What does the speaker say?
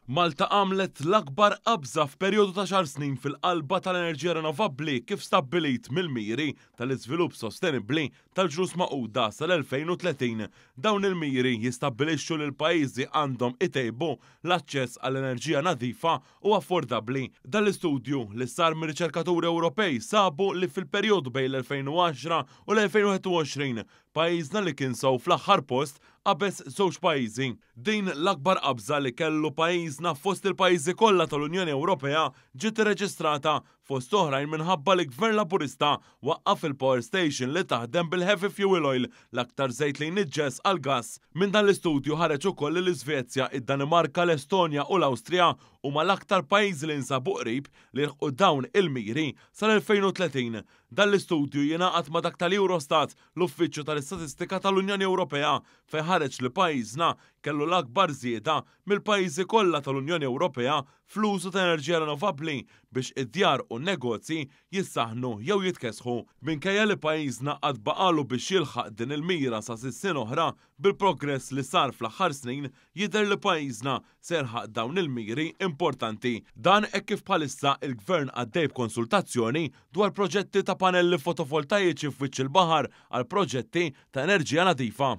Malta għamlet l-akbar qabża f'perjodu ta' xar snin fil-qalba tal-enerġija rinnovabbli kif stabbilit mill-miri tal-iżvilupp sostenibbli tal-Ġnus Magħquda sal-2030. Dawn il-miri jistabbilixxu li l-pajjiżi għandhom itejbu l-aċċess għal enerġija nadifa u affordabbli. Dan l-istudju li sar mir-riċerkaturi Ewropej sabu li fil-perjodu bejn l-2010 u l-2021 pajjiżna li kien sew fl-aħħar post qabeż żewġ pajjiżi. Din l-akbar qabża li kellu pajjiżna fost il-pajjiżi kollha tal-Unjoni Ewropea ġiet irreġistrata fost oħrajn minħabba li Gvern Laburista waqqaf il-power station li taħdem bil-heavy fuel oil, l-aktar żejt li jniġġes għall-gass. Minn dan l-istudju ħareġ ukoll li l-Iżvezja, id-Danimarka, l-Estonja u l-Awstrija huma l-aktar pajjiżi li jinsabu qrib li jilħqu dawn il-miri sal-2030. Dan l-istudju jingħaqad ma' dak tal-Eurostat, l-Uffiċċju tal-Istatistika tal-Unjoni Ewropea, fejn ħareġ li pajjiżna kellu l-akbar żieda mill-pajjiżi kollha tal-Unjoni Ewropea fl-użu ta' enerġija rinnovabbli biex id-djar u n-negozji jissaħħnu jew jitkessħu. Minkejja li pajjiżna għad baqagħlu biex jilħaq din il-mira sa sitt snin oħra, bil-progress li sar fl-aħħar snin jidher li pajjiżna se jilħaq dawn il-miri importanti. Dan hekk kif bħalissa il-Gvern għaddej b'konsultazzjoni dwar proġetti ta' panelli fotovoltajiċi f'wiċċ il-baħar għal proġetti ta' enerġija nadifa.